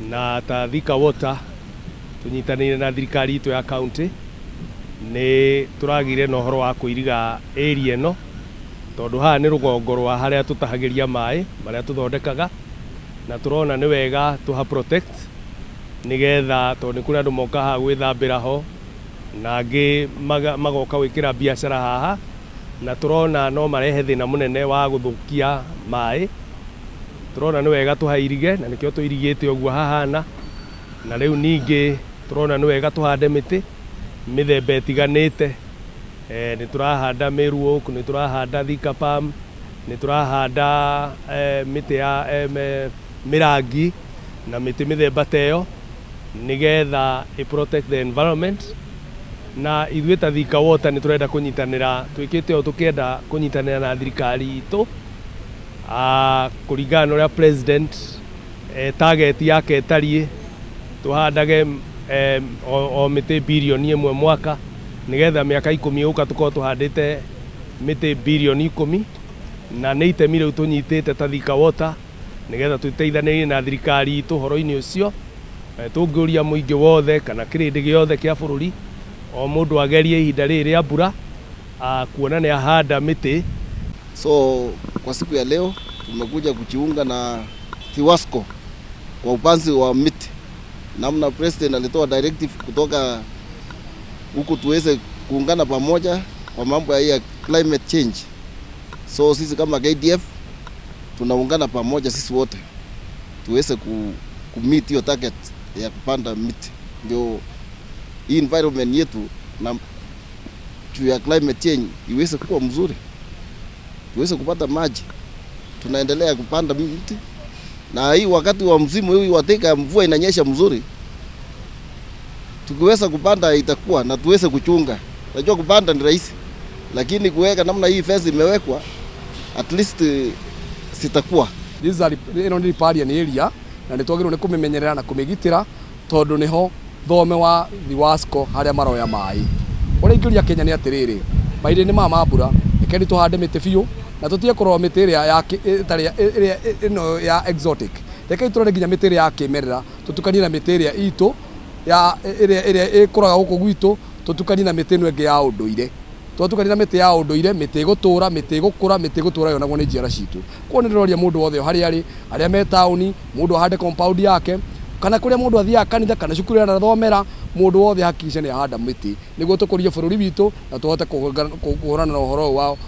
Na ta Thika Water tũnyitanĩire na thirikari itũ ya county, nĩ tũragĩire na ũhoro wa kũiriga area ĩno, tondũ haha nĩ rũgongo rwa harĩa tũtahagĩria maĩ marĩa tũthondekaga, na tũrona nĩ wega tũha protect nĩgetha, tondũ nĩ kũrĩ andũ moka haha gwĩthambĩra ho na angĩ magoka gwĩkĩra biacara haha, na tũrona no marehe thĩna mũnene wa gũthũkia maĩ. Tũrona nĩ wega tũhairige, na nĩkĩo tũirigĩte ũguo hahana. Na rĩu ningĩ tũrona nĩ wega tũhande mĩtĩ mĩthemba ĩtiganĩte. Nĩ tũrahanda Meru Oak, nĩ tũrahanda Thika Palm, nĩ tũrahanda mĩtĩ ya mĩrangi na mĩtĩ mĩthemba ta ĩyo, nĩgetha ĩ protect the environment. Na ithuĩ ta Thika Water nĩ tũrenda kũnyitanĩra, twĩkĩte ũũ tũkĩenda kũnyitanĩra na thirikari itũ kũringana na ũrĩa president target yake ĩtariĩ, tũhandage o mĩtĩ 1 birioni mwaka, nĩgetha mĩaka 10 ĩgũka tũkorwo tũhandĩte mĩtĩ 10 birioni. Na nĩ itemi rĩu tũnyitĩte ta Thika Water, nĩgetha tũteithanĩrie na thirikari itũ ũhoro-inĩ ũcio. Tũngĩũria mũingĩ wothe kana kĩrĩndĩ gĩothe kĩa bũrũri, o mũndũ agerie ihinda rĩrĩ rĩa mbura kuona nĩ ahanda mĩtĩ. So kwa siku ya leo tumekuja kujiunga na Thiwasco kwa upanzi wa miti, namna president alitoa directive kutoka huku tuweze kuungana pamoja kwa mambo ya hii ya climate change. So sisi kama KDF tunaungana pamoja sisi wote tuweze ku meet hiyo target ya kupanda miti, ndio hii environment yetu na juu ya climate change iweze kuwa mzuri, tuweze kupata maji. Tunaendelea kupanda miti, na hii wakati wa msimu huu wa Thika mvua inanyesha mzuri, tukiweza kupanda itakuwa na tuweze kuchunga. Najua kupanda ni rahisi, lakini kuweka namna hii fence imewekwa, at least sitakuwa This is a, ĩno nĩ riparian area na nĩ twagĩrĩirwo nĩ kũmĩmenyerera na kũmĩgitĩra, tondũ nĩho thome wa Thiwasco harĩa maroya maĩ. Ũrĩa ingĩũria Kenya nĩ atĩrĩrĩ, mahinda-inĩ maya ma mbura, rekeni tũhande mĩtĩ biũ na tũtige kũrora mĩtĩ ĩrĩa ya ĩtarĩ ĩrĩa ĩno ya exotic. Rekei tũrore nginya mĩtĩ ĩrĩa ya kĩmerera, tũtukanie na mĩtĩ ĩrĩa itũ ya ĩrĩa ĩkũraga gũkũ gwitũ, tũtukanie na mĩtĩ ĩno ĩngĩ ya ũndũire. Twatukania na mĩtĩ ya ũndũire, mĩtĩ ĩgũtũra, mĩtĩ ĩgũkũra, mĩtĩ ĩgũtũra yonagwo nĩ njiara citũ. Koguo nĩ ndĩroria mũndũ wothe o harĩa arĩ, arĩa me taũni, mũndũ ahande compound yake, kana kũrĩa mũndũ athiaga kanitha kana cukuru ĩrĩa anathomera, mũndũ wothe hakikisha nĩ ahanda mĩtĩ nĩguo tũkũrie bũrũri witũ na tũhote kũhũrana na ũhoro ũyũ wa